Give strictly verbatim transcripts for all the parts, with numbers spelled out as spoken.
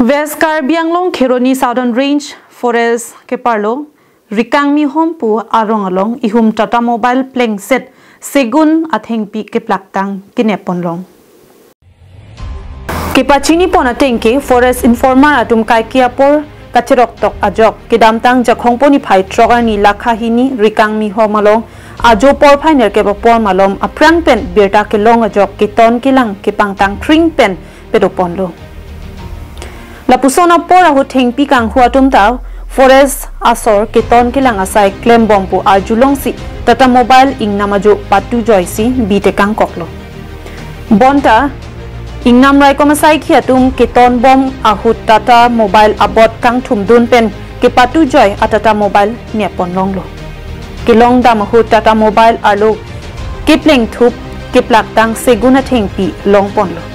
West Karbi Anglong Kheroni Southern Range Forest keparlo Rikangmi Hom pu arong along ihum Tata Mobile plengset segun athengpi keplaktang kenep ponlong. Kepachini pon ateng ke Forest Informer atum kaike apor kacheroktok ajok kedamtang Jakhong niphai throk arni lakha hini Rikangmi Hom along ajo porphai nerkep apor malom aphrang pen birta kelong ajok keton kelang kepangtang kring pen pedo ponlo. Lapuson apor ahut thengpi kanghu atum ta Forest asor keton kelang asai klembom pu arjulongsi Tata Mobile ingnam ajo patu joisi bi tekangkoklo. Bonta ingnam raikom asaikhi atum ketonbom ahut Tata Mobile abot kangthumdun pen kepatu joi a Tata Mobile nep ponlonglo. Kelongdam ahut Tata Mobile arlo keplengthup keplaktang segun athengpi longponlo.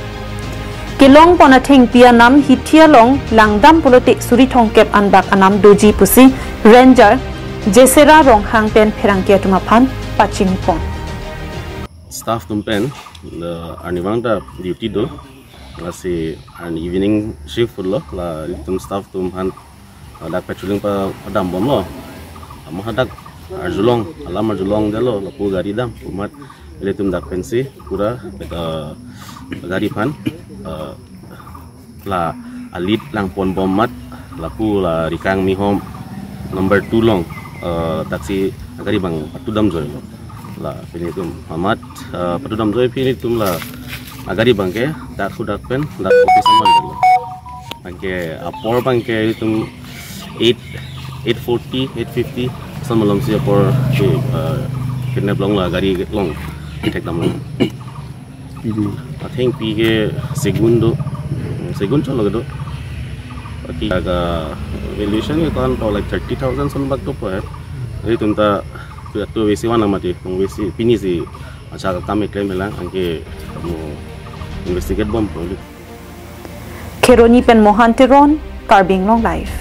Kelongpon athengpi anam hithi along langdam pulote suri thomkep anbak anam doji pusi Ranger Jesera Ronghang pen pherangke atum aphan pachini pon. Staff atum pen the arnivang ta duty do, lasi arni evening shift lo, la itum staff atum aphan, uh, dak patrolling pa padambomlo. Amat hadak arjulong, alam arjulongdetlo, lapu gari dam, amat ilitum dak pensi pura, uh, gari aphan, uh, la a-lead langponbom amat lapu la Rikangmi Hom number two along, uh, taksi agari abang patudam joilo. La pini itum amat, uh, patudam joi pini itum la agari abangke dak hudak pen dak office aman lo. Anke apor abangke itum eight, eight forty, eight fifty ason malomsi apor ke, uh, kidnap longlo, gari along thekdamlo. Athengpi ke segun do, segun cholo kedo. Baki aga valuation ke kan to like thirty thousand ason bak dopo he. Jadi itum ta tu tu besi wana mati, nung besi pinisi acha akam keklem lang, anke mo investigate bompo. Kheroni pen Mohan Teron, Karbi Anglong Live.